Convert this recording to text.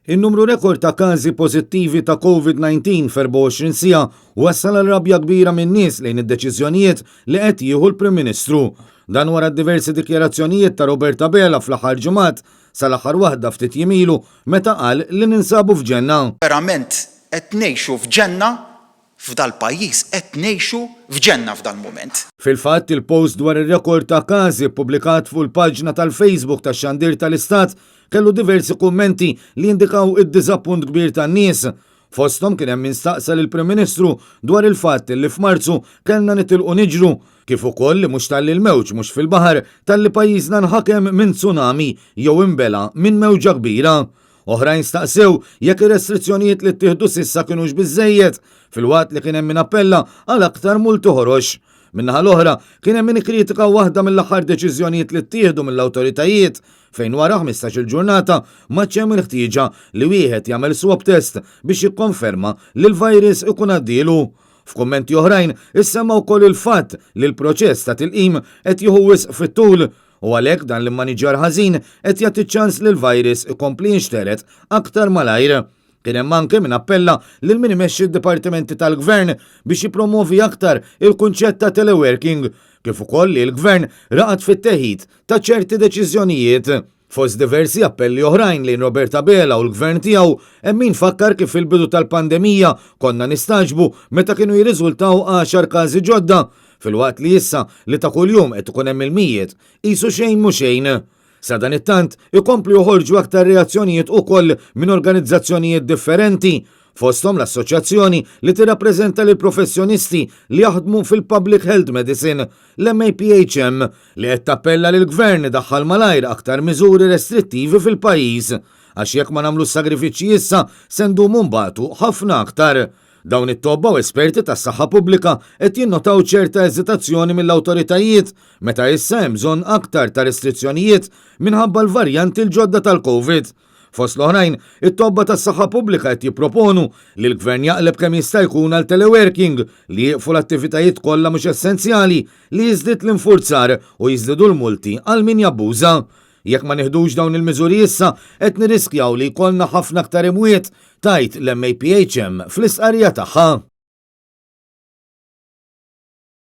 In-numru rekord ta' każi pożittivi ta' Covid-19 f'24 siegħa wassal għal rabja kbira min-nies lejn id-deċiżjonijiet li qed jieħu l-Prim Ministru. Dan wara d-diversi dikjarazzjonijiet ta' Robert Abela fl-aħħar ġimgħat, sal-aħħar waħda ftit jiem ilu meta qal li ninsabu f'ġenna. Verament qed ngħixu f'ġenna F'dal-pajjiż qed ngħixu f'ġenna f'dal-mument. Fil-fatt, il-post dwar ir-rekord ta' każi ppubblikat fuq il-paġna tal-Facebook tax-Xandir tal-Istat kellu diversi kummenti li jindikaw id-diżappunt kbir tan-nies. Fosthom kien hemm min staqsa lill-Prim Ministru dwar il-fatt li f'Marzu kellna nitilqu niġru, kif ukoll li mhux talli l-mewġ mhux fil-baħar, talli pajjiżna nħakem minn tsunami jew inbela' minn mewġa kbira. Oħrajn staqsew jekk ir-restrizzjonijiet li ttieħdu s'issa kinux biżżejjed, filwaqt li kien hemm min appella għal aktar multi ħorox. Min-naħa l-oħra, kien hemm min ikkritika waħda mill-aħħar deċiżjonijiet li ttieħdu mill-awtoritajiet, fejn wara 15-il ġurnata m'għadx hemm il-ħtieġa li wieħed jagħmel swab test biex jikkonferma li l-virus ikun għaddielu. F'kummenti oħrajn, issemma wkoll il-fatt li l-proċess ta' tilqim qed jieħu wisq fit-tul U għalhekk dan l-immaniġġjar ħażin qed jagħti ċ-ċans lill-virus ikompli jinxtered aktar malajr. Kien hemm anke min appella lil min imexxi d-dipartimenti tal-Gvern biex jippromwovi aktar il-kunċett ta' teleworking, kif ukoll li l-Gvern raqad fit-teħid ta' ċerti deċiżjonijiet. Fost diversi appelli oħrajn lejn Robert Abela u l-Gvern tiegħu, hemm min fakkar kif fil-bidu tal-pandemija konna nistagħġbu meta kienu jirriżultaw għaxar każi ġodda, Filwaqt li issa li ta' kuljum qed ikun hemm il-mijiet, qisu xejn mhu xejn. Sadanittant, ikomplu joħorġu aktar reazzjonijiet ukoll minn organizzazzjonijiet differenti, fosthom l-assoċjazzjoni li tirrappreżenta lill-professjonisti li jaħdmu fil-public health medicine, l-MAPHM, li qed tappella lill-Gvern idaħħal malajr aktar miżuri restrittivi fil-pajjiż. Għax jekk ma nagħmlux sagrifiċċji issa, se ndumu nbatu ħafna aktar. Dawn it-tobba u esperti tas-saħħa pubblika qed jinnotaw ċerta eżitazzjoni mill-awtoritajiet meta issa hemm bżonn aktar ta' restrizzjonijiet minħabba l-varjanti l-ġodda tal-Covid. Fost l-oħrajn, it-tobba tas-saħħa pubblika qed jipproponu li l-Gvern jaqleb kemm jista' jkun għal teleworking, li jieqfu l-attivitajiet kollha mhux essenzjali, li jiżdied l-infurzar u jiżdiedu l-multi għal min jabbuża. Jekk ma nieħdux dawn il-miżuri issa, qed nirriskjaw li jkollna ħafna aktar imwiet, tgħid l-MAPHM fl-istqarrija tagħha.